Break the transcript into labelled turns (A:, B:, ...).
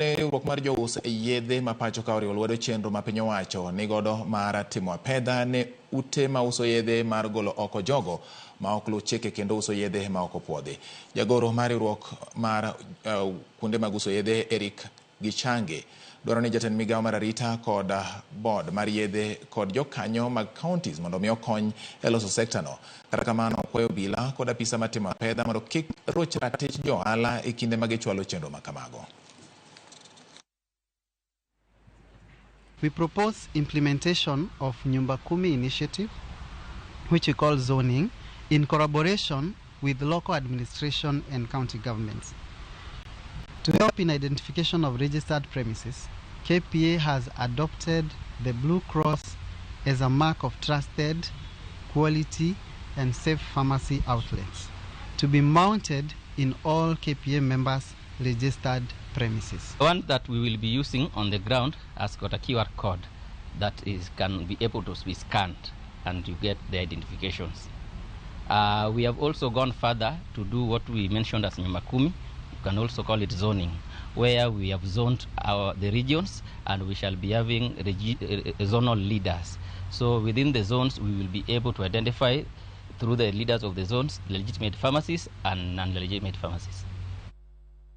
A: Riwruok mar jous yedhe ma pacho ka oriwo lwedo chenro ma piny owacho nigodo mar timo apedha ne ute ma uso yedhe mar golo oko jogo ma ok luw chike kendo uso yedhe ma ok opuodhi. Jagoro mar riwruok mar kuonde mag uso yedhe Eric Gichange dwaro ni jatend migawo mar arita kod board mar yedhe kod jokanyo mag counties mondo mi okony e loso sekta no. Kata kamano okwayo obila kod apisa matimo apedha mondo kik roch ratich jo ohala e kinde ma gichwalo chenro ma kamago.
B: We propose implementation of Nyumba Kumi initiative, which we call zoning, in collaboration with local administration and county governments. To help in identification of registered premises, KPA has adopted the Blue Cross as a mark of trusted, quality, and safe pharmacy outlets to be mounted in all KPA members' registered premises.
C: The one that we will be using on the ground has got a QR code that can be able to be scanned and you get the identifications. We have also gone further to do what we mentioned as Nyumba Kumi. You can also call it zoning, where we have zoned the regions, and we shall be having zonal leaders. So within the zones, we will be able to identify through the leaders of the zones, legitimate pharmacies and non-legitimate pharmacies.